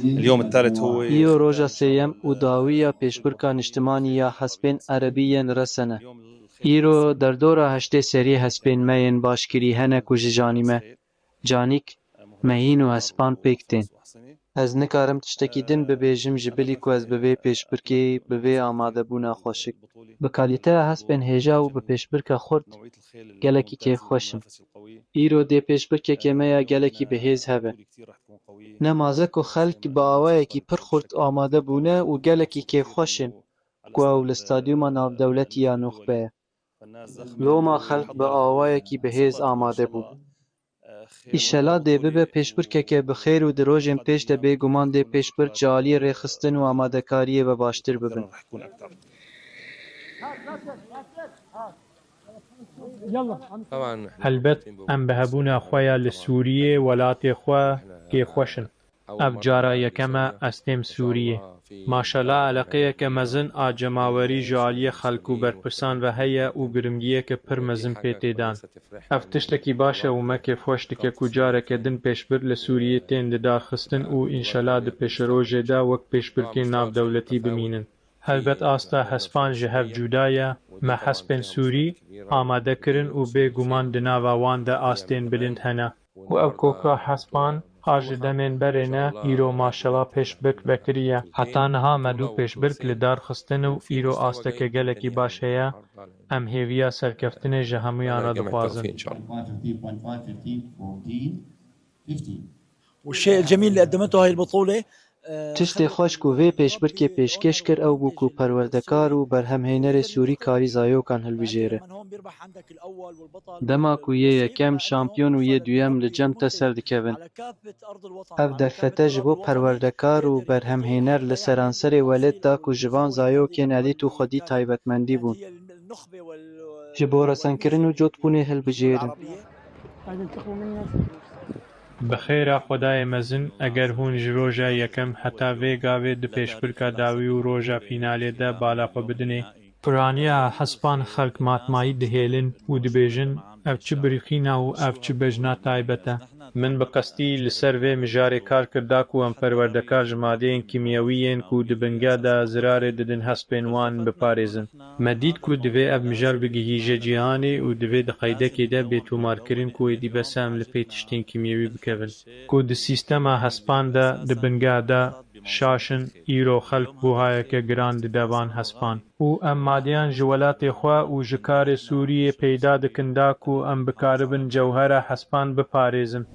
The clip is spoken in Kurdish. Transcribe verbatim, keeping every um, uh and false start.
اليوم الثالث هو Îro roja sêyem û dawiya pêşbirka niştimanî ya hespên erebî yên resen e. Îro derdora heştê serî hespên me yên başkirî hene ku ji janî me, canîk, mehîn û hespan pêk tên. Ez nikarim tiştekî din bibêjim ji bilî ku ez bi vê pêşbirkê, bi vê amadebûna xweşik, bi kalîteya hespên hêja û bi pêşbirka xurt gelekî kêfxweş im. Îro dê pêşbirkeke me ya gelekî bi hêz hebe. Ne maze ku xelk bi awayekî pir xurt amade bûne û gelekî kêfxweş in ku ew li stadyuma navdewletî ya nuxbe ye. Loma xelk bi awayekî bi hêz amade bû. Îşela dê bibe pêşbirkeke bi xêr û di rojên pêş de bêguman dê pêşbirk ji aliyê rêxistin û amadekariyê ve baştir bibin. Helbet, em bi hebûna xwe ya li Sûriyê, welatê xwe, kêfxweş in. Ev cara yekem e ez têm Sûriyê. Maşela eleqeyeke mezin a cemawerî ji aliyê xelk û berpirsan ve heye û giringiyeke pir mezin pê tê dan. Ev tiştekî baş e û me kêfxweş dike ku careke din pêşbirk li Sûriyê tên lidarxistin û înşela di pêşerojê de wek pêşbirkên navdewletî bimînin. Helbet asta hespan ji hev cuda ye, me hespên Sûrî amade kirin û bêguman di nava wan de astên bilind hene. Û ev koka hespan a ji demên berê ne, îro maşela pêşbirk vekiriye. Heta niha me du pêşbirk li dar xistin û îro asteke gelekî baş heye. Em hêviya serkeftinê ji hemûyan re dixwazin. والشيء الجميل اللي قدمته هاي البطولة، آه، Tiştê xweş ku vê pêşbirkê pêşkêş kir ew bû ku perwerdekar û berhemhênerê Sûrî karî zayokan hilbijêre. Dema ku yê yekem şampiyon û yê duyem li cem te ser dikevin. Ev derfete ji bo perwerdekar û berhemhêner li seranserê welêt da ku ji van zayokên elît û xwedî taybetmendî bûn. Ji bo resenkirin û cotbûnê hilbijêrin. Bi xêra Xwedayê mezin, eger hûn ji roja yekem heta vê gavê di pêşbirka dawî û roja fînalê de bala xwe bidinê, piraniya hespan xelk matmayî dihêlin û dibêjin, ev çi birîxîn e û ev çi bejna taybet e. Min bi qestî li ser vê mijarê kar kir da ku em perwerdekar ji madeyên kîmyewî yên ku di bingeh de zirarê didin hespên wan biparêzin. Me dît ku divê ev mijar bigihîje cîhanê û divê di qeydekê de bê tomarkirin ku êdî bes e em li pê tiştên kîmyewî bikevin. Ku di sîstema hespan de di bingeh de şaş in, îro xelk buhayeke giran dide van hespan. Û em madeyan ji welatê xwe û ji karê Sûriyê peyda dikin da ku em bikaribin cewhera hespan biparêzin.